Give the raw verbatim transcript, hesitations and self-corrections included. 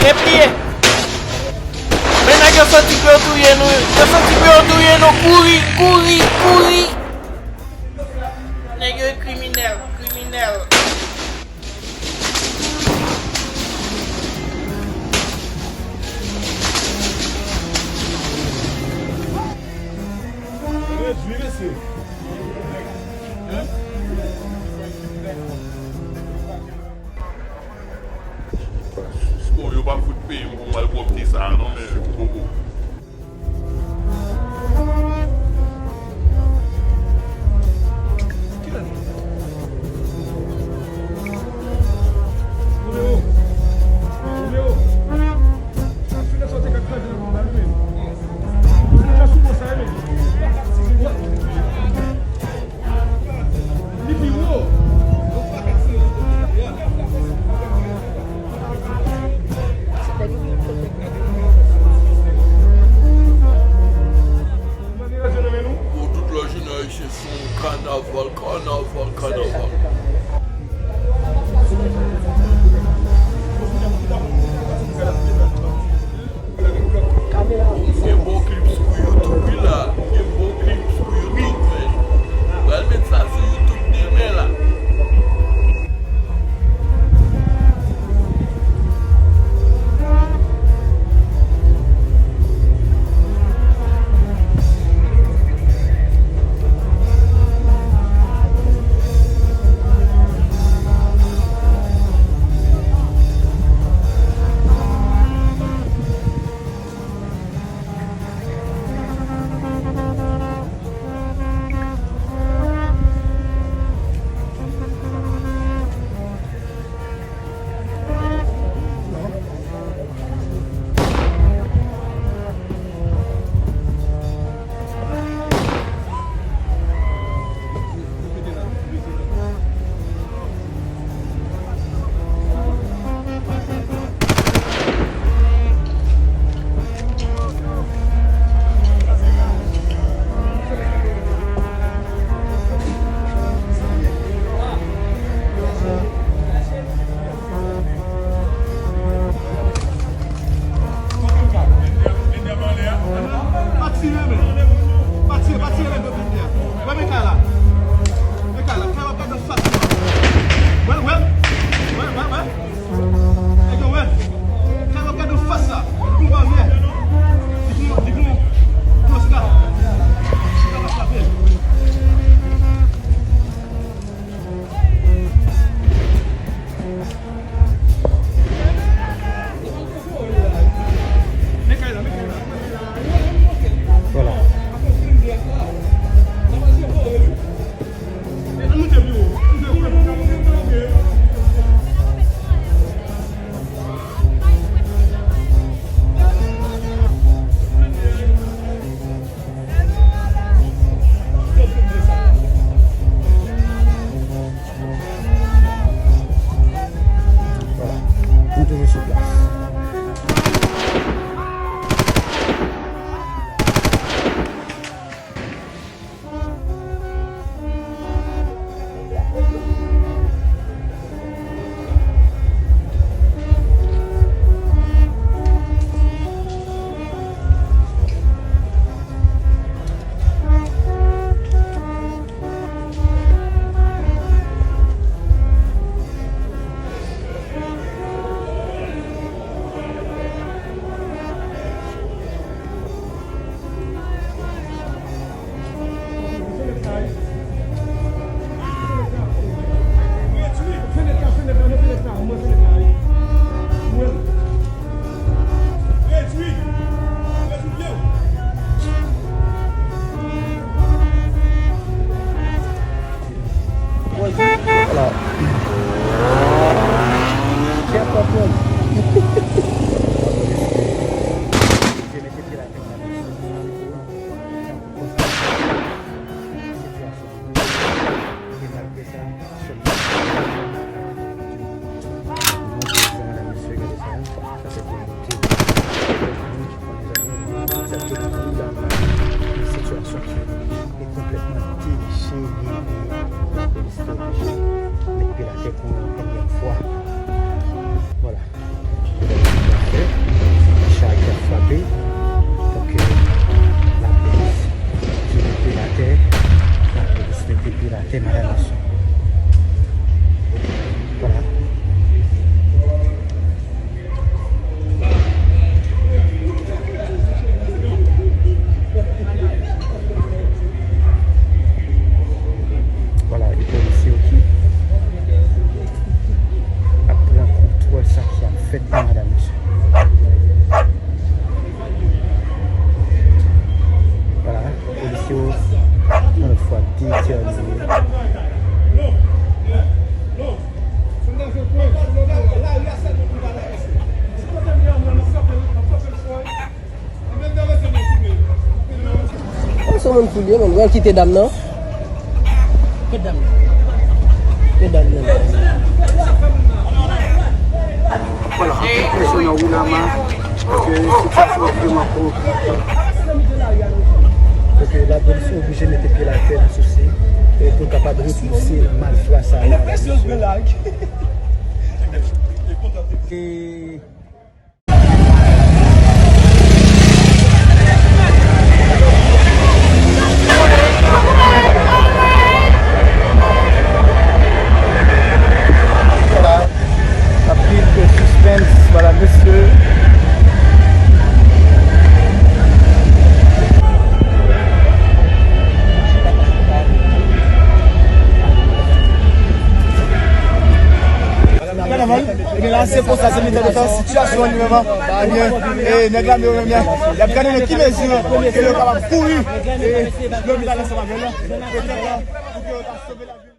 Epi, men nèg yo santi ke yo touye nou, yo santi ke yo touye nou, kouri, kouri, kouri. Nèg yo kriminèl, kriminèl. Redwi, mesye. Bon, yo p ap fout peye m pou malpwòpte sa a non, men koko. Li pi wo. Pou tout lè jounen ayisyen se yon kanaval, kanaval, kanaval. Gen bon clips pou YouTube wi la. Gen bon clips pou YouTube, men. Pral met sa sou YouTube demen la. Pa tire, men. Pa tire, pa tire nèg yo vin la. Wè, men kay la. Men kay la. Kay w ap gade fas mwen. Wè, wè. Wè, wè, wè. Nèg yo wè. Kay w ap gade fas la. Li gon baryè. Li gon, li gon, gon sika. Li pa ka frape. Vwala. Vwala, nou toujou sou plas. Vwala. Kèt patwon. Sitiyasyon. E malgre sa, sèlman bon Bondye, medam, mesye, gade sa. Sa se pou nou te, mezanmi, sa te kou la la, yon sitiyasyon ki te konplètman dechire. Lapolis te oblije met pye l atè pou yon ènyèm fwa. Vwala. Sa Yo, yon lòt fwa detèmine. Kòm se moun fou li ye, men, pral kite dam nan. Kot dam nan? Kot dam nan? Vwala, anpil pèsòn nan Roulama, paske sitiyasyon an vrèman preokipan. Donk, lapolis oblije mete pye l atè nan sousi, e pou l kapab repouse malfra sa yo. E Anpil de suspense, madam, mesye. Ebyen la, se konsa, se leta de fè sitiyasyon an li menm. Ebyen, e, nèg la menm, y ap gade nan ki mezi ke yo kapab kouri, e, lopital ansanm avè l, petèt, pou ke yo ta sove lavi.